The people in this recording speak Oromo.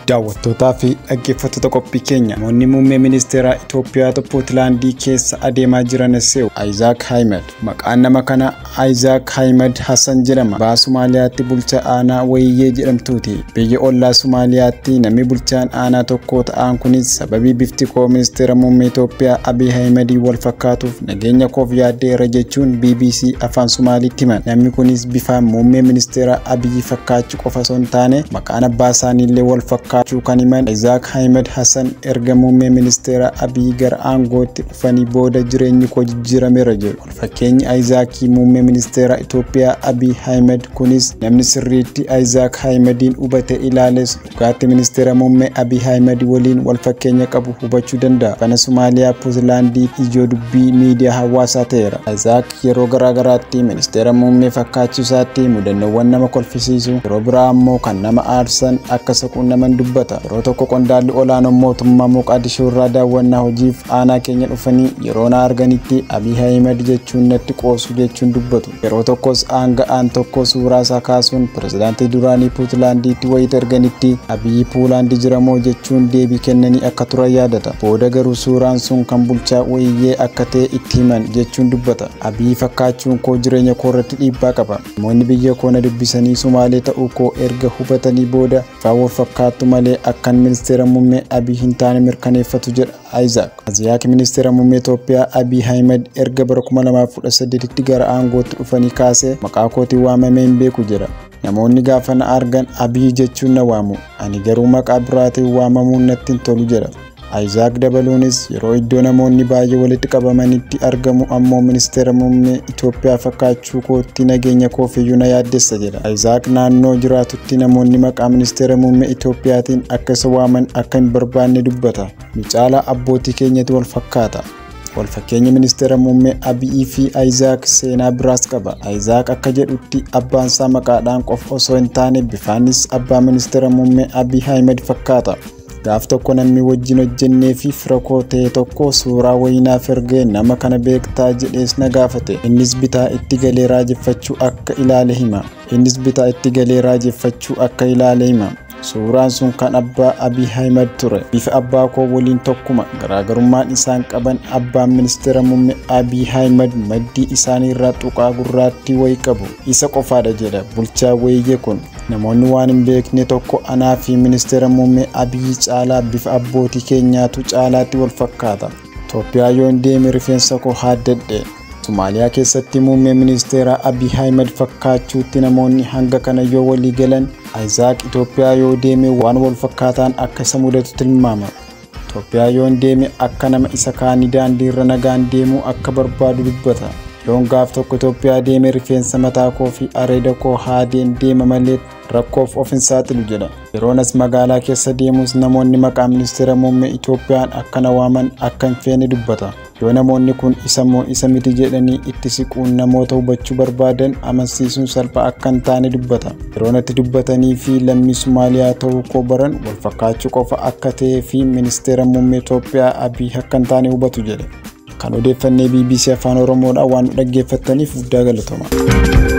Daawwattootaa fi dhaggeeffattoota qophii keenya, namoonni muummee ministeera Itoophiyaa Puutlaandii keessa adeemaa jiran se'u. Isaac Ahmed. Maqaan nama kanaa Isaac Ahmed Hassan jedhama. Baha Somaaliyaatti bulchaa aanaa Wayiyyee jedhamtuuti. Biyya ollaa Somaaliyaatti namni bulchaan aanaa tokko ta'an kunis sababii bifti koo ministeera muummee Itoophiyaa Abiy Ahmediin wal fakkaatuuf nageenya koof yaaddeera jechuun BBC afaan Somaaliitti himan. Namni kunis bifaan muummee ministeera Abiy fakkaachuu qofa osoo hin taane maqaan abbaa isaaniillee wal fakkaachuu kan himan Isaac Ahmed Hassan, erga muummee ministeera Abiy gara aangootti dhufanii booda jireenyi koo jijjiirameera jedhu. Fakkeenyi Isaakii muummee ministeera Itoophiyaa Abiy Ahmed kunis namni sirriitti Isaac Ahmediin hubate ilaales dhugaatti ministeera muummee Abiy Ahmed waliin wal fakkeenya qabu hubachuu danda'a. Kana Somaaliyaa Puutlaandii ijoo dubbii miidiyaa hawaasaa ta'eera. Isaac yeroo garaagaraatti ministeera muummee fakkaachuu isaatti mudannoowwan nama kolfisiisu, yeroo biraa ammoo kan nama aarsan akka quunnaman dubbata. Yeroo tokko qondaalli olaanoon mootummaa Moqaadishoo irraa daawwannaa hojiif aanaa keenya dhufanii yeroo na arganitti Abiy Ahmed jechuun natti qoosu jechuun dubbatu. Yeroo tokkos aanga'aan tokko suuraa isaa kaasuun pirezidaantii duraanii Puutlaandiitti wayita erganitti Abiy Puulaandii jiramoo jechuun deebii kennanii akka turan yaadata. Booda garuu suuraan sun kan bulchaa Wayiyyee akka ta'e itti himan jechuun dubbata. Abiy fakkaachuun koo jireenya koo irratti dhiibbaa qaba. Namoonni biyya koo na dubbisanii Sumaalee ta'uu koo erga hubatanii booda bifaan wal fakkaattu malee akkan ministeera muummee Abiy hin taane mirkaneeffatu jedha Isaac. Isaac ministeera muummee Itoophiyaa Abiy Ahmed erga bara 2018tti gara aangootti dhufanii kaasee maqaa kootiin waamamee hin beeku jedha. Namoonni gaafa na argan Abiy jechuun na waamu. Ani garuu maqaa biraatiin waamamuun natti hin tolu jedha. Isaac dabaluunis yeroo iddoo namoonni baay'ee walitti qabamanitti argamu ammoo ministeera muummee Itoophiyaa fakkaachuu kootti nageenya koofiyyuu na yaaddessa jedha. Isaac naannoo jiraatutti namoonni maqaa ministeera muummee Itoophiyaatiin akka isa waaman akka hin barbaanne dubbata. Nu caalaa abbootii keenyatti wal fakkaata. Wal fakkeenya ministeera muummee Abiy fi Isaac seenaa biraas qaba. Isaac akka jedhutti abbaan isaa maqaadhaan qofa osoo hin taane bifaanis abbaa ministeera muummee Abiy Ahmed fakkaata. Gaaf tokko namni wajjin hojjennee fi fira koo ta'e tokko suuraa wayii naaf ergee nama kana beektaa jedhees na gaafate. Innis bitaa itti galee raajeffachuu akka ilaale hima. Innis bitaa itti galee raajeffachuu akka ilaale hima. Suuraan sun kan abbaa Abiy Ahmed ture. Bifa abbaa koo waliin tokkuma. Garaagarummaan isaan qaban abbaan ministeera muummee Abiy Ahmed maddii isaanii irraa tuqaa gurraattii wayii qabu. Isa qofaadha jedha bulchaa Wayiyyee kun. Namoonni waan hin beekne tokko anaa fi ministeera muummee Abiy caalaa bifa abbootii keenyaatu caalaatti wal fakkaata. Itoophiyaa yoon deeme rifeensa koo haaddadhe. Somaaliyaa keessatti muummee ministeera Abiy Ahmed fakkaachuutti namoonni hanga kana yoo walii galan, Isaac Itoophiyaa yoo deeme waan wal fakkaataan akka isa mudatu tilmaama. Itoophiyaa yoon deeme akka nama isa kaanii daandiirra nagaan deemuu akka barbaadu dubbata. Yoon gaaf tokko Itoophiyaa deeme rifeensa mataa koo fi areeda koo haadeen deema malee rakkoof of hin saaxilu jedha. Yeroon as magaalaa keessa deemus namoonni maqaa ministeera muummee Itoophiyaan akka na waaman akka hin feene dubbata. Yoo namoonni kun isa moo isa miti jedhanii itti siquun namoota hubachuu barbaadan amansiisuun salphaa akka hin taane dubbata. Yeroo natti dubbatanii fi lammii Somaaliyaa ta'uu koo baran wal fakkaachuu qofa akka ta'ee fi ministeera muummee Itoophiyaa Abiy akka hin taane hubatu jedhe. Kan odeeffannee BBC Afaan Oromoodhaan waan nu dhaggeeffattaniif guddaa galatoomaa.